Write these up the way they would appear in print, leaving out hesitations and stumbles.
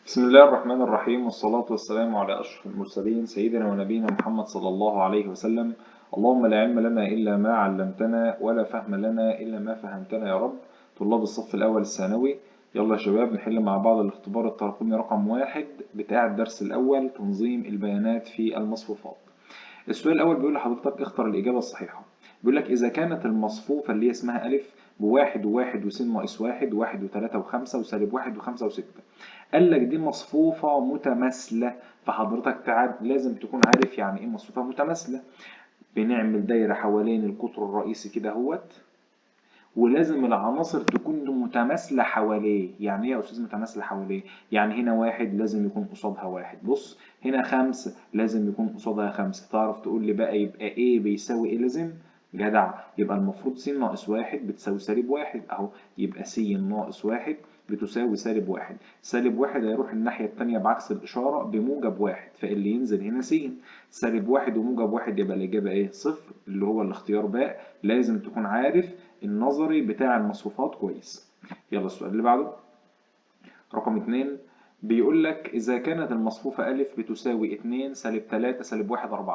بسم الله الرحمن الرحيم، والصلاة والسلام على أشرف المرسلين سيدنا ونبينا محمد صلى الله عليه وسلم. اللهم لا علم لنا إلا ما علمتنا ولا فهم لنا إلا ما فهمتنا يا رب. طلاب الصف الأول الثانوي، يلا يا شباب نحل مع بعض الاختبار التراكمي رقم 1 بتاع الدرس الأول، تنظيم البيانات في المصفوفات. السؤال الأول بيقول لحضرتك اختر الإجابة الصحيحة. بيقول لك إذا كانت المصفوفة اللي هي اسمها ألف بواحد وواحد وس ناقص واحد، واحد وتلاتة وخمسة وسالب واحد وخمسة وستة، قال لك دي مصفوفة متماثلة، فحضرتك تعب لازم تكون عارف يعني إيه مصفوفة متماثلة. بنعمل دايرة حوالين القطر الرئيسي كده اهوت، ولازم العناصر تكون متماثلة حواليه. يعني ايه يا أستاذ متماثلة حواليه؟ يعني هنا واحد لازم يكون قصادها واحد، بص هنا 5 لازم يكون قصادها 5. تعرف تقول لي بقى يبقى ايه بيساوي ايه لازم؟ جدع، يبقى المفروض س ناقص واحد بتساوي سالب واحد اهو، يبقى س ناقص واحد بتساوي سالب واحد، سالب واحد هيروح الناحية التانية بعكس الإشارة بموجب واحد، فاللي ينزل هنا س، سالب واحد وموجب واحد يبقى الإجابة إيه؟ صفر، اللي هو الاختيار باء. لازم تكون عارف النظري بتاع المصفوفات كويس. يلا السؤال اللي بعده رقم 2 بيقول لك إذا كانت المصفوفة ألف بتساوي 2 سالب 3 سالب 1 4،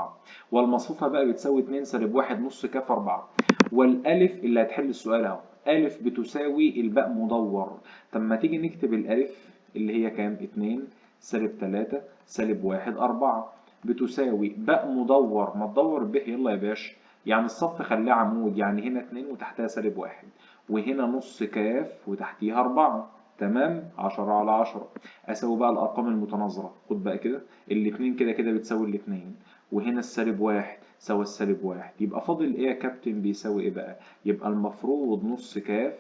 والمصفوفة باء بتساوي 2 سالب 1 نص كاف 4، والألف اللي هتحل السؤال أهو، ألف بتساوي الباء مدور. طب ما تيجي نكتب الألف اللي هي كام؟ 2 سالب 3 سالب 1 4 بتساوي باء مدور، ما تدور به يلا يا باشا، يعني الصف خلاه عمود، يعني هنا 2 وتحتها سالب 1، وهنا نص كاف وتحتيها 4، تمام؟ 10 على 10. أساوي بقى الأرقام المتناظرة، خد بقى كده الاتنين كده كده بتساوي الاتنين، وهنا السالب واحد ساوى السالب واحد، يبقى فاضل إيه يا كابتن بيساوي إيه بقى؟ يبقى المفروض نص كاف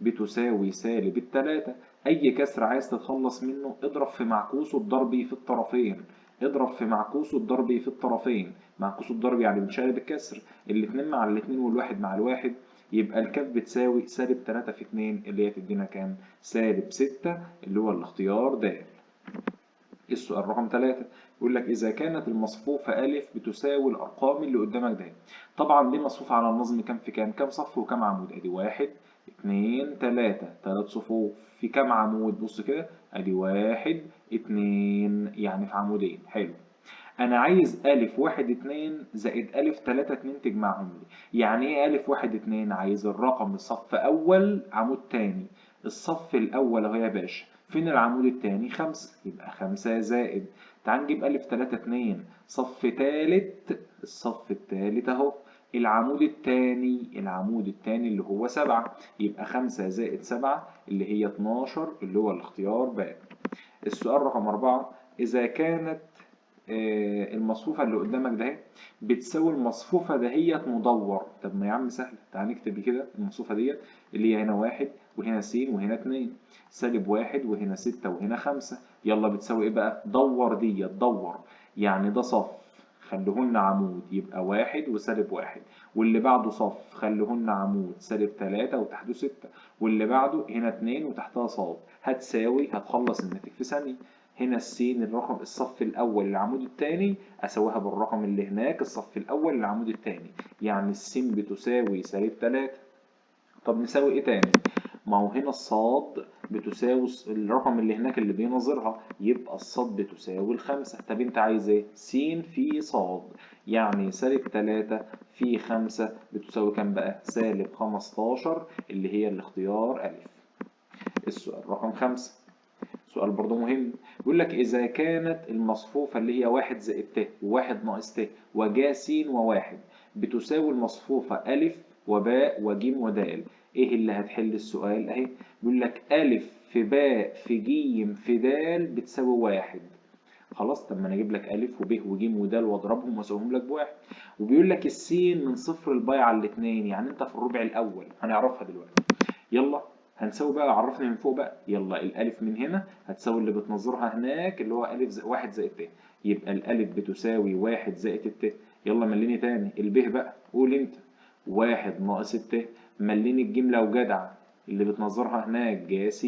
بتساوي سالب التلاتة. أي كسر عايز تتخلص منه اضرب في معكوسه الضربي في الطرفين، اضرب في معكوسه الضربي في الطرفين، معكوسه الضرب يعني بنشقلب الكسر، الاتنين مع الاتنين والواحد مع الواحد، يبقى الكاف بتساوي سالب 3 في 2 اللي هي تدينا كام؟ سالب 6 اللي هو الاختيار د. السؤال رقم 3 بيقول لك إذا كانت المصفوفة ألف بتساوي الأرقام اللي قدامك ده. طبعا دي مصفوفة على النظم كام في كام؟ كام صف وكام عمود؟ أدي 1 2 3، 3 صفوف في كام عمود؟ بص كده أدي 1 2، يعني في عمودين. حلو. أنا عايز ألف 1 2 زائد ألف 3 2 تجمعهم لي. يعني إيه ألف 1 2؟ عايز الرقم الصف أول عمود تاني، الصف الأول أهو يا باشا، فين العمود التاني؟ 5، يبقى 5 زائد، تعال نجيب ألف 3 2 صف تالت، الصف التالت أهو، العمود التاني، العمود التاني اللي هو 7، يبقى 5 زائد 7 اللي هي 12 اللي هو الاختيار ب. السؤال رقم 4 إذا كانت المصفوفة اللي قدامك ده بتساوي المصفوفة دهيت مدور. طب ما يا عم سهلة، تعال نكتب كده المصفوفة ديت اللي هي هنا 1 وهنا س وهنا 2 سالب 1 وهنا 6 وهنا 5، يلا بتساوي ايه بقى؟ دور ديت، دور، يعني ده صف خليهن عمود يبقى 1 وسالب 1، واللي بعده صف خليهن عمود سالب 3 وتحته 6، واللي بعده هنا 2 وتحتها صاد، هتساوي، هتخلص الناتج في ثانية. هنا السين الرقم الصف الأول العمود الثاني أساويها بالرقم اللي هناك الصف الأول العمود الثاني، يعني السين بتساوي سالب 3. طب نساوي إيه تاني؟ ما هو هنا الصاد بتساوي الرقم اللي هناك اللي بيناظرها، يبقى الصاد بتساوي 5. طب أنت عايز إيه؟ س في صاد، يعني سالب 3 في 5 بتساوي كام بقى؟ سالب 15 اللي هي الاختيار ألف. السؤال رقم 5 سؤال برضه مهم، بيقول لك إذا كانت المصفوفة اللي هي 1 زائد ت و1 ناقص ت وجا س و1 بتساوي المصفوفة ألف وباء وجيم ودال، إيه اللي هتحل السؤال؟ أهي بيقول لك ألف في باء في جيم في دال بتساوي 1. خلاص، طب ما أنا أجيب لك ألف وب وجيم ودال وأضربهم وأساويهم لك بواحد. وبيقول لك السين من 0 لباي على 2، يعني أنت في الربع الأول، هنعرفها دلوقتي. يلا هنساوي بقى، عرفني من فوق بقى، يلا الألف من هنا هتساوي اللي بتنظرها هناك اللي هو ألف زائد 1 زائد ت، يبقى الألف بتساوي 1 زائد الت. يلا مليني تاني الب بقى، قول أنت 1 ناقص الت، مليني الجيم لو جدع اللي بتنظرها هناك جا س،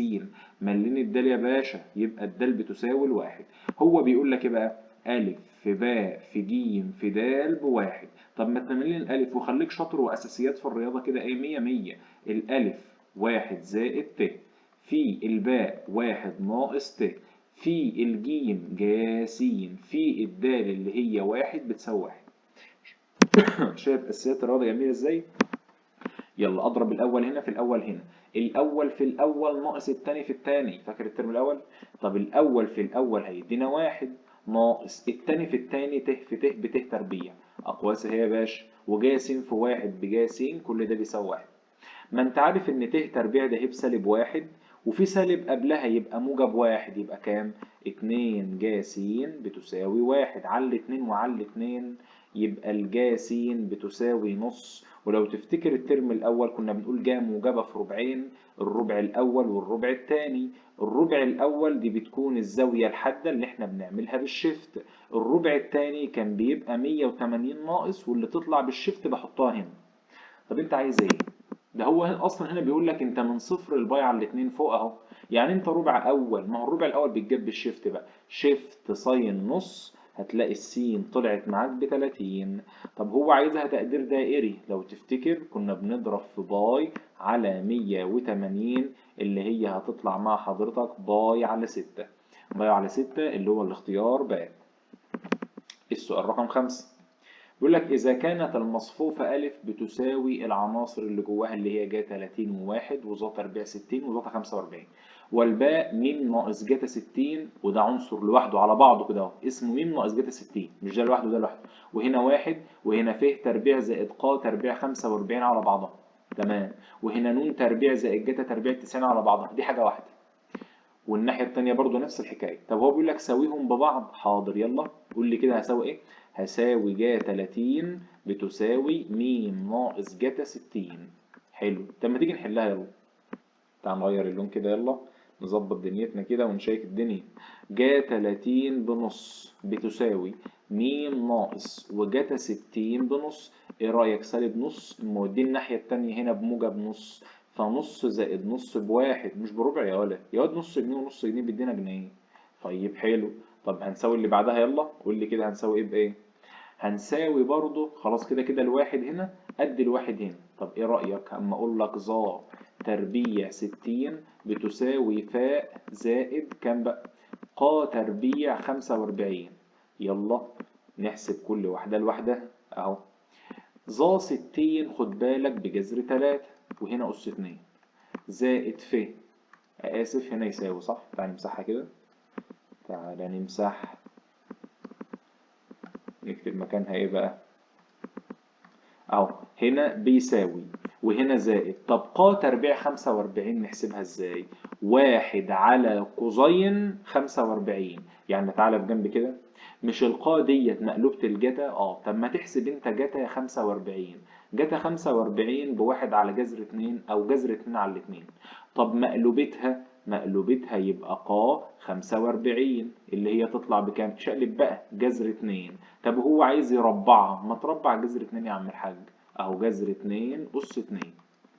مليني الدال يا باشا، يبقى الدال بتساوي 1. هو بيقول لك إيه بقى؟ ألف في باء في جيم في دال ب1. طب ما تمليني الألف وخليك شاطر وأساسيات في الرياضة كده إيه 100 100. الألف 1 زائد ت في الباء 1 ناقص ت في الجيم جا س في الدال اللي هي 1 بتساوي 1. شايف أساسيات الرياضة جميلة ازاي؟ يلا اضرب الاول هنا في الاول هنا، الاول في الاول ناقص التاني في التاني، فاكر الترم الاول؟ طب الاول في الاول هيدينا 1 ناقص التاني في التاني ت في ت بت تربيع، اقواس اهي يا باشا، وجا س في 1 بجا س، كل ده بيساوي 1. ما انت عارف ان ت تربيع ده هي بسالب 1 وفي سالب قبلها يبقى موجب 1، يبقى كام؟ 2 جا س بتساوي 1، على 2 وعلى 2 يبقى الجا س بتساوي نص. ولو تفتكر الترم الأول كنا بنقول جا موجبة في ربعين، الربع الأول والربع التاني. الربع الأول دي بتكون الزاوية الحادة اللي احنا بنعملها بال shift، الربع التاني كان بيبقى 180 ناقص، واللي تطلع بال shift بحطها هنا. طب انت عايز ايه؟ ده هو اصلا هنا بيقول لك انت من 0 ل pi على 2 فوق اهو، يعني انت ربع اول، ما هو الربع الاول بيتجاب بال shift بقى، shift sine نص، هتلاقي السين طلعت معاك ب30. طب هو عايزها تقدير دائري، لو تفتكر كنا بنضرب في pi على 180 اللي هي هتطلع مع حضرتك pi على 6، pi على 6 اللي هو الاختيار ب. السؤال رقم 5 بيقول لك إذا كانت المصفوفة أ بتساوي العناصر اللي جواها اللي هي جا 30 و1 وظا تربيع 60 وظا 45، والباء م ناقص جتا 60، وده عنصر لوحده على بعضه كده اهو اسمه م ناقص جتا 60، مش ده لوحده ده لوحده، وهنا 1 وهنا ف تربيع زائد ق تربيع 45 على بعضها، تمام، وهنا ن تربيع زائد جتا تربيع 90 على بعضها، دي حاجة واحدة. والناحية التانية برضو نفس الحكاية. طب هو بيقول لك ساويهم ببعض، حاضر يلا قول لي كده هساوي ايه؟ هساوي جا 30 بتساوي م ناقص جتا 60. حلو، طب ما تيجي نحلها يلا، تعال نغير اللون كده، يلا نظبط دنيتنا كده ونشيك الدنيا. جا 30 بنص بتساوي م ناقص وجتا 60 بنص، ايه رأيك؟ سالب نص، موديه الناحية التانية هنا بموجب نص، فنص زائد نص بواحد، مش بربع يا ولد، يا واد نص جنيه ونص جنيه بيدينا جنيه. طيب حلو، طب هنساوي اللي بعدها، يلا قول لي كده هنساوي ايه بايه؟ هنساوي برضو خلاص كده كده الواحد هنا قد الواحد هنا. طب ايه رأيك اما اقول لك ظا تربيع 60 بتساوي فاء زائد كام بقى؟ قا تربيع 45. يلا نحسب كل واحدة لوحدها اهو. ظا 60 خد بالك بجذر 3 وهنا أس 2 زائد ف، آسف هنا يساوي صح؟ تعالى نمسحها كده، تعالى نمسح نكتب مكانها ايه بقى؟ اهو هنا بيساوي وهنا زائد. طب قا تربيع 45 نحسبها ازاي؟ 1 على cosine 45، يعني تعالى بجنب كده، مش القا ديت مقلوبة الجتا؟ اه طب ما تحسب انت جتا 45، جتا 45 بواحد على جذر 2 او جذر 2 على 2. طب مقلوبتها، مقلوبتها يبقى قا 45 اللي هي تطلع بكام؟ تشقلب بقى جذر 2. طب هو عايز يربعها، ما تربع جذر 2 يا عم الحاج، اهو جذر 2 أس 2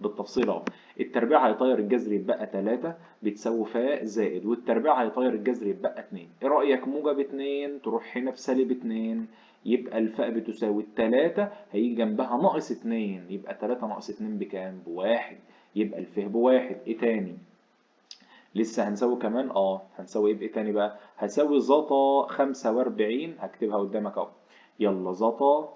بالتفصيل اهو. التربيع هيطير الجذر يتبقى 3 بتساوي فاء زائد، والتربيع هيطير الجذر يتبقى 2. ايه رأيك؟ موجب 2 تروح هنا بسالب 2، يبقى الفاء بتساوي 3 هيجي جنبها ناقص 2، يبقى 3 ناقص 2 بكام؟ بواحد، يبقى الفاء بواحد. ايه تاني؟ لسه هنساوي كمان، هنساوي ايه بايه تاني بقى؟ هساوي ظتا 45، هكتبها قدامك اهو. يلا ظتا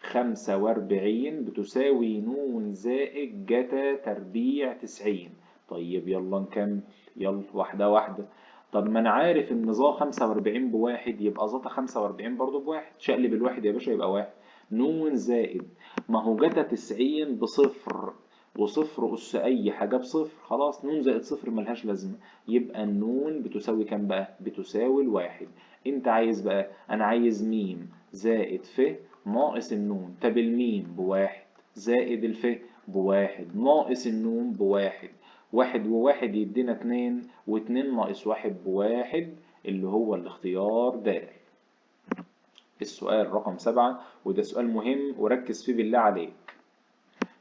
45 بتساوي نون زائد جتا تربيع 90. طيب يلا نكمل، يلا واحدة واحدة. طب ما انا عارف ان ظا 45 بواحد، يبقى ظتا 45 برضو بواحد، شقلب الواحد يا باشا يبقى واحد. نون زائد، ما هو جتا 90 بصفر، وصفر أس أي حاجة بصفر، خلاص نون زائد صفر ملهاش لازمة، يبقى النون بتساوي كام بقى؟ بتساوي الواحد. أنت عايز بقى، أنا عايز ميم زائد ف ناقص النون. طب الميم بواحد زائد الف بواحد ناقص النون بواحد، واحد وواحد يدينا 2، و2 ناقص 1 بواحد اللي هو الاختيار د. السؤال رقم 7، وده سؤال مهم وركز فيه بالله عليك.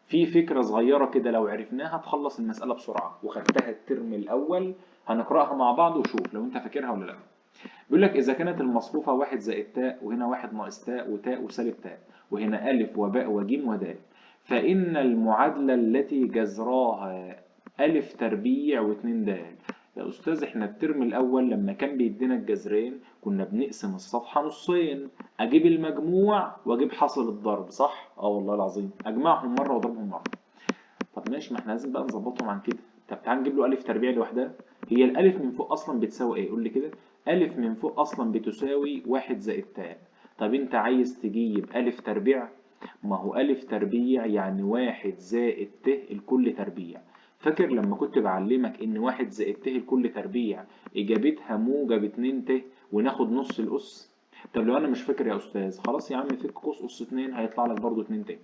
في فكرة صغيرة كده لو عرفناها تخلص المسألة بسرعة، وخدتها الترم الأول، هنقرأها مع بعض وشوف لو أنت فاكرها ولا لأ. بيقول لك إذا كانت المصفوفة 1 زائد تاء، وهنا 1 ناقص تاء وتاء وسالب تاء، وهنا ألف وباء وجيم ودال، فإن المعادلة التي جذراها ألف تربيع و2 دال يا أستاذ إحنا الترم الأول لما كان بيدينا الجذرين كنا بنقسم الصفحة نصين، أجيب المجموع وأجيب حاصل الضرب، صح؟ آه والله العظيم، أجمعهم مرة وأضربهم مرة. طب ماشي، ما إحنا لازم بقى نظبطهم عن كده. طب تعال نجيب له ألف تربيع لوحدها. هي الألف من فوق أصلا بتساوي إيه؟ قول لي كده. ألف من فوق أصلا بتساوي 1 زائد تاء. طب أنت عايز تجيب ألف تربيع؟ ما هو ألف تربيع يعني 1 زائد ت الكل تربيع. فاكر لما كنت بعلمك إن 1 زائد ت الكل تربيع إجابتها موجب 2 ت وناخد نص الأس؟ طب لو أنا مش فاكر يا أستاذ، خلاص يا عم فك قوس أس 2 هيطلع لك برضه 2 ت.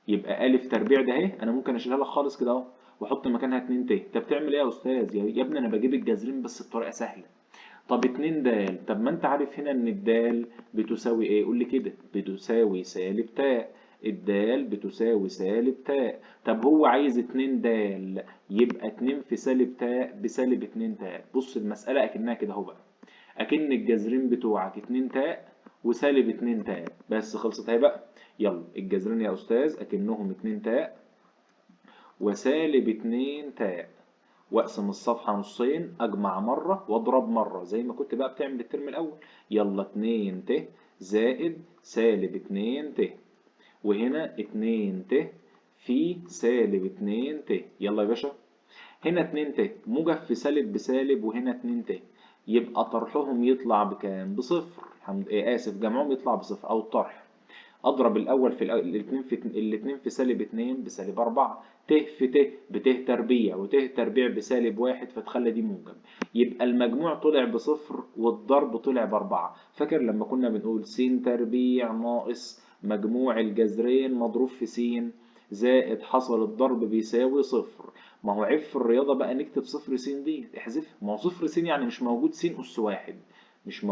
يبقى ألف تربيع ده أهي، أنا ممكن أشيلها لك خالص كده أهو وأحط مكانها 2 ت. طب تعمل إيه يا أستاذ؟ يا ابني أنا بجيب الجذرين بس بطريقة سهلة. طب 2 د، طب ما أنت عارف هنا إن الدال بتساوي إيه؟ قول لي كده، بتساوي سالب تاء. الدال بتساوي سالب تاء. طب هو عايز 2 د، يبقى 2 في سالب تاء بسالب 2 تاء. بص المسألة أكنها كده أهو بقى، أكن الجذرين بتوعك 2 تاء وسالب 2 تاء بس، خلصت أهي بقى. يلا الجذرين يا أستاذ أكنهم 2 تاء وسالب 2 تاء، واقسم الصفحة نصين، أجمع مرة وأضرب مرة زي ما كنت بقى بتعمل الترم الأول. يلا 2 ت زائد سالب 2 ت، وهنا 2 ت في سالب 2 ت. يلا يا باشا، هنا 2 ت موجب في سالب بسالب، وهنا 2 ت، يبقى طرحهم يطلع بكام؟ بصفر. الحمد آسف، جمعهم يطلع بصفر أو الطرح. أضرب الأول في الاتنين في سالب 2 بسالب 4، ت في ت بت تربيع، وت تربيع بسالب 1، فتخلى دي موجب. يبقى المجموع طلع بصفر والضرب طلع ب4. فاكر لما كنا بنقول س تربيع ناقص مجموع الجذرين مضروب في س زائد حصل الضرب بيساوي صفر؟ ما هو عيب في الرياضة بقى نكتب صفر س دي، احذفها. ما هو صفر س يعني مش موجود س أس 1، مش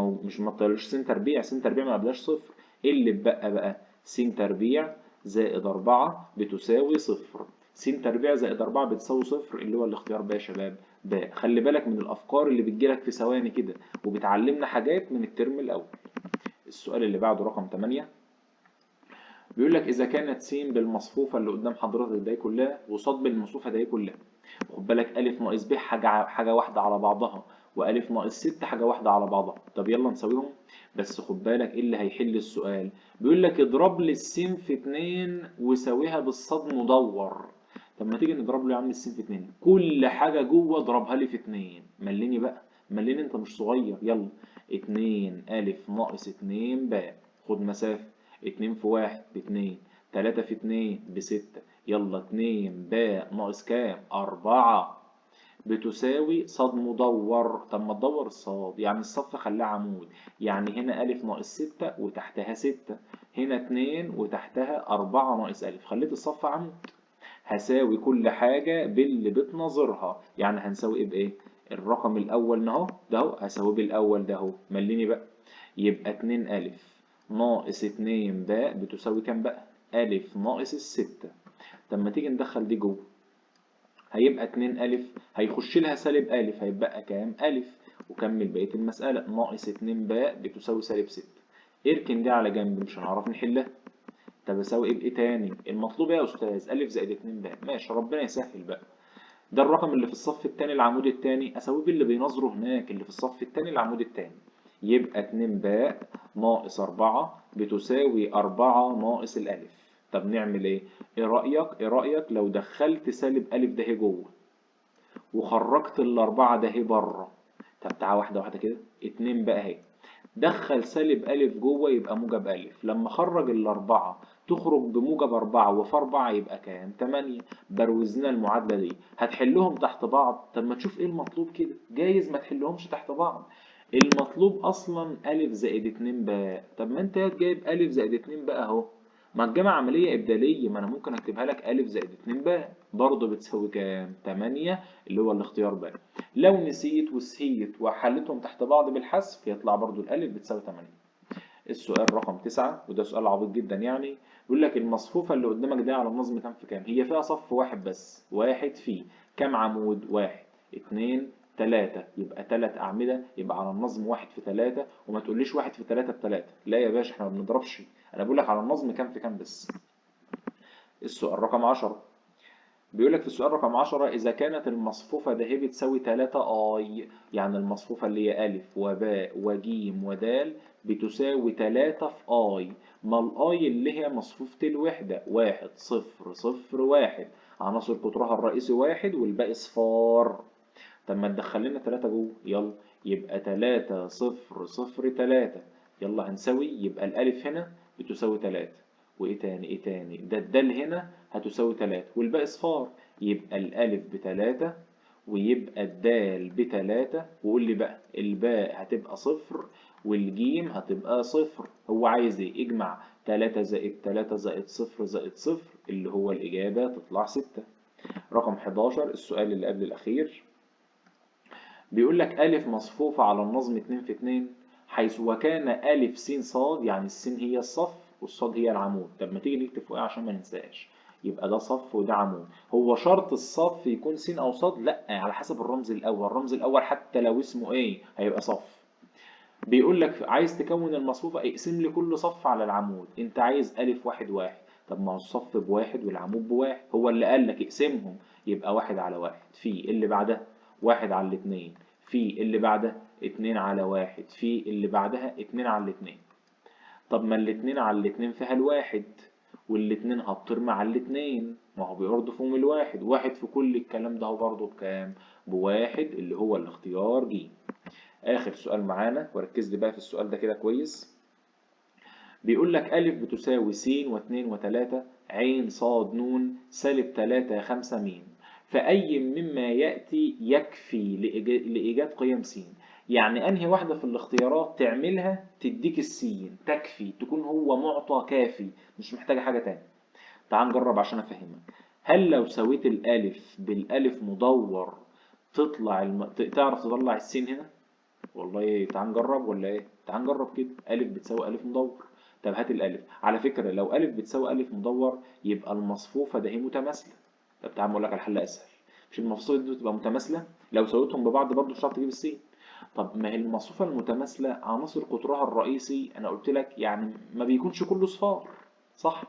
ما طلعش س تربيع، س تربيع ما قبلهاش صفر. ايه اللي اتبقى بقى؟ س تربيع زائد 4 بتساوي صفر. س تربيع زائد 4 بتساوي صفر، اللي هو الاختيار بقى يا شباب باء. خلي بالك من الأفكار اللي بتجيلك في ثواني كده وبتعلمنا حاجات من الترم الأول. السؤال اللي بعده رقم 8 بيقول لك إذا كانت س بالمصفوفة اللي قدام حضرتك دي كلها وصاد بالمصفوفة دي كلها، خد بالك ألف ناقص ب حاجة واحدة على بعضها، وألف ناقص 6 حاجة واحدة على بعضها. طب يلا نساويهم، بس خد بالك إيه اللي هيحل السؤال. بيقول لك اضرب لي السين في 2 وساويها بالصاد مدور. طب ما تيجي نضرب له يا عم السين في 2، كل حاجة جوه اضربها لي في 2. مليني بقى، مليني أنت مش صغير. يلا 2 ألف ناقص 2 باء، خد مسافة، 2 في 1 ب2، 3 في 2 ب6، يلا 2 باء ناقص كام؟ 4 بتساوي صاد مدور. طب ما تدور الصاد، يعني الصف خلاه عمود، يعني هنا ألف ناقص 6 وتحتها 6، هنا 2 وتحتها 4 ناقص ألف، خليت الصف عمود. هساوي كل حاجة باللي بتناظرها، يعني هنساوي إيه بإيه؟ الرقم الأول أهو ده أهو، هساويه بالأول ده أهو، مليني بقى. يبقى 2 ألف ناقص 2 باء بتساوي كام بقى؟ ألف ناقص 6. طب ما تيجي ندخل دي جوه، هيبقى 2 ألف هيخش لها سالب ألف، هيبقى كام؟ ألف، وكمل بقية المسألة، ناقص 2 باء بتساوي سالب 6. اركن دي على جنب مش هنعرف نحلها. طب اساوي ايه بايه تاني؟ المطلوب ايه يا أستاذ؟ ألف زائد 2 باء. ماشي ربنا يسهل بقى. ده الرقم اللي في الصف التاني العمود التاني، اساويه باللي بيناظره هناك اللي في الصف التاني العمود التاني. يبقى 2 باء ناقص 4 بتساوي 4 ناقص الألف. طب نعمل ايه؟ ايه رأيك؟ ايه رأيك لو دخلت سالب ألف ده جوه وخرجت الأربعة ده بره؟ طب تعالى واحدة واحدة كده. 2 بقى اهي، دخل سالب ألف جوه يبقى موجب ألف، لما خرج الأربعة تخرج بموجب 4 وفي 4 يبقى كام؟ 8. بروزنا المعادلة دي، هتحلهم تحت بعض. طب ما تشوف ايه المطلوب كده، جايز ما تحلهمش تحت بعض. المطلوب أصلا ألف زائد 2 باء. طب ما أنت جايب ألف زائد 2 باء أهو، ما الجمع عملية إبدالية، ما أنا ممكن أكتبها لك ألف زائد 2 باء برضه بتساوي كام؟ 8 اللي هو الاختيار باء. لو نسيت وسهيت وحلتهم تحت بعض بالحذف يطلع برضه الألف بتساوي 8. السؤال رقم 9، وده سؤال عبيط جدا يعني، بيقول لك المصفوفة اللي قدامك ده على النظم كام في كام؟ هي فيها صف واحد بس، واحد فيه كام عمود؟ 1 2 3، يبقى 3 أعمدة، يبقى على النظم 1 في 3. وما تقوليش 1 في 3 ب3، لا يا باشا احنا ما بنضربش، أنا بقول لك على النظم كام في كام بس. السؤال رقم 10 بيقول لك في السؤال رقم 10 إذا كانت المصفوفة ده هي بتساوي 3 I، يعني المصفوفة اللي هي ألف وباء وجيم ودال بتساوي 3 في I، ما ال I اللي هي مصفوفة الوحدة 1 0 0 1، عناصر قطرها الرئيسي 1 والباقي صفار. طب ما تدخل لنا 3 جوه، يلا يبقى 3 0 0 3، يلا هنساوي، يبقى الألف هنا بتساوي 3، وإيه تاني؟ إيه تاني؟ ده الدال هنا هتساوي 3 والباقي صفار، يبقى الألف ب3 ويبقى الدال ب3، وقول لي بقى الباء هتبقى 0 والجيم هتبقى 0. هو عايز إيه؟ اجمع 3 زائد 3 زائد 0 زائد 0 اللي هو الإجابة تطلع 6. رقم 11 السؤال اللي قبل الأخير بيقول لك ألف مصفوفة على النظم 2 في 2 حيث وكان ألف س صاد، يعني السين هي الصف والصاد هي العمود. طب ما تيجي نكتب فوقها عشان ما ننساش، يبقى ده صف وده عمود. هو شرط الصف يكون س أو صاد؟ لأ، على حسب الرمز الأول، الرمز الأول حتى لو اسمه إيه هيبقى صف. بيقول لك عايز تكون المصفوفة اقسم لي كل صف على العمود، أنت عايز ألف 1 1، طب ما هو الصف ب1 والعمود ب1، هو اللي قال لك اقسمهم، يبقى 1 على 1 في اللي بعدها 1 على 2 في اللي بعدها 2 على 1 في اللي بعدها 2 على 2. طب ما الاتنين على الاتنين فيها الواحد، والاتنين هتطير مع الاتنين، ما هو بيرضوا فيهم الواحد، واحد في كل الكلام ده هو برضه بكام؟ ب1 اللي هو الاختيار ج. آخر سؤال معانا، وركز لي بقى في السؤال ده كده كويس. بيقول لك ألف بتساوي س و2 و3 عين صاد نون سالب 3 5 م، فأي مما يأتي يكفي لإيجاد قيم س. يعني أنهي واحدة في الاختيارات تعملها تديك السين، تكفي، تكون هو معطى كافي، مش محتاجة حاجة تاني. تعال نجرب عشان أفهمك. هل لو سويت الألف بالألف مدور تطلع تعرف تطلع السين هنا؟ والله تعال نجرب ولا إيه؟ تعال نجرب كده. ألف بتساوي ألف مدور. طب هات الألف. على فكرة لو ألف بتساوي ألف مدور يبقى المصفوفة ده هي متماثلة. طب تعال أقول لك على حل أسهل. مش المصفوفة دي تبقى متماثلة؟ لو سويتهم ببعض برضه مش هتعرف تجيب السين. طب ما هي المصفوفة المتماثلة عناصر قطرها الرئيسي أنا قلت لك يعني ما بيكونش كله صفار، صح؟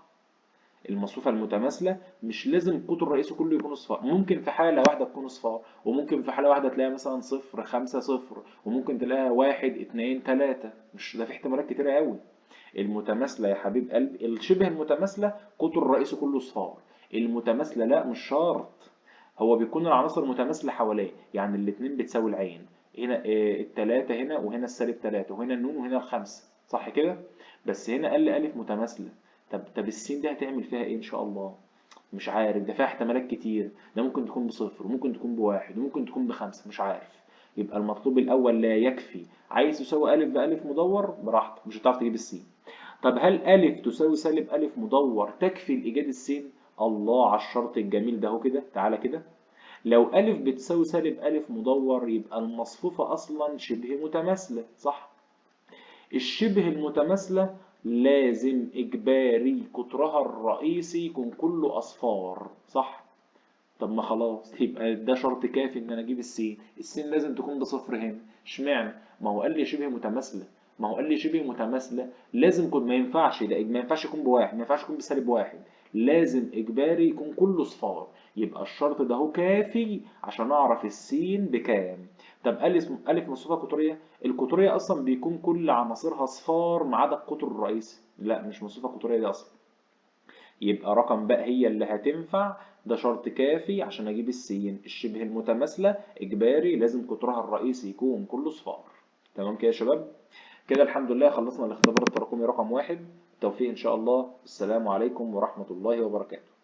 المصفوفة المتماثلة مش لازم القطر الرئيسي كله يكون صفار، ممكن في حالة واحدة تكون صفار، وممكن في حالة واحدة تلاقيها مثلا 0 5 0، وممكن تلاقيها 1 2 3، مش ده في احتمالات كتيرة قوي. المتماثلة يا حبيب قلبي، الشبه المتماثلة قطر الرئيسي كله صفار، المتماثلة لا مش شرط، هو بيكون العناصر متماثلة حواليه، يعني الاتنين بتساوي العين، هنا التلاتة هنا وهنا السالب 3 وهنا النون وهنا الخمسة، صح كده؟ بس هنا قال لي ألف متماثلة. طب السين دي هتعمل فيها ايه ان شاء الله؟ مش عارف، ده فيها احتمالات كتير، ده ممكن تكون ب0 وممكن تكون ب1 وممكن تكون ب5، مش عارف. يبقى المطلوب الاول لا يكفي، عايز تساوي ألف بألف مدور براحتك، مش هتعرف تجيب السين. طب هل ألف تساوي سالب ألف مدور تكفي لإيجاد السين؟ الله على الشرط الجميل ده اهو كده، تعالى كده. لو ألف بتساوي سالب ألف مدور يبقى المصفوفة أصلا شبه متماثلة، صح؟ الشبه المتماثلة لازم إجباري قطرها الرئيسي يكون كله أصفار، صح؟ طب ما خلاص يبقى ده شرط كافي إن أنا أجيب السين، السين لازم تكون ب0 هنا، اشمعنى؟ ما هو قال لي شبه متماثلة، ما هو قال لي شبه متماثلة لازم يكون، ما ينفعش ده، ما ينفعش يكون ب1، ما ينفعش يكون بسالب 1، لازم إجباري يكون كله صفار، يبقى الشرط ده هو كافي عشان أعرف السين بكام. طب ألف مصفوفة قطرية، القطرية أصلا بيكون كل عناصرها صفار ما عدا القطر الرئيسي، لا مش مصفوفة قطرية دي أصلا، يبقى رقم بقى هي اللي هتنفع، ده شرط كافي عشان أجيب السين. الشبه المتماثلة إجباري لازم قطرها الرئيسي يكون كله صفار. تمام كده يا شباب؟ كده الحمد لله خلصنا الاختبار التراكمي رقم 1. التوفيق إن شاء الله. السلام عليكم ورحمة الله وبركاته.